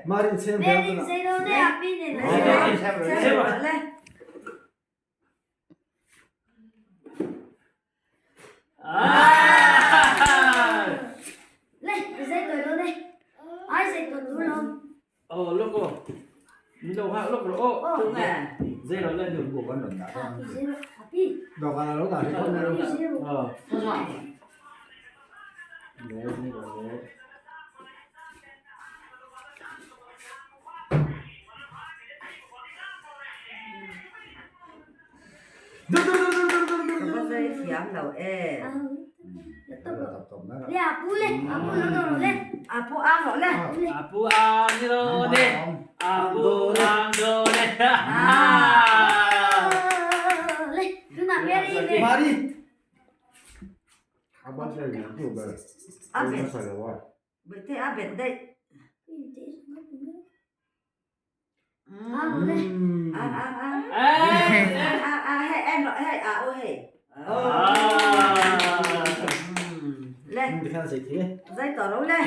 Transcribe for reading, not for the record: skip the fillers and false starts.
Mary dây đâu đấy à pi này là Xem rồi lên. À. Lên dây tuổi đâu đây ai dây tuổi đủ không Ờ lúc rồi. Mình đâu hạ lúc rồi. Ô. Đúng à. Dây nó lên được. 我跟人打。 à pi dây à pi ดอกอะไรรู้ต่างที่คนไม่รู้ pi dây Ờ. Thôi rồi. Đấy, dây rồi. Có dây thiam đầu e. à ตับตบนั่น lên à pu lên à pu nó đâu lên À pu ăn rồi lên. Apu ang do ne. Apu ang do ne. À. lên cứ nằm Mary lên มาดิอาบ้านเชียร์อยู่แบบ À ไม่ bệt. ใส่เลยว่า Bệt thế à bệt đây. À lên À à à. Ê. À à hay em rồi hay à ô hay. À. Lên. 你看谁贴？ Dây tỏ đâu lên.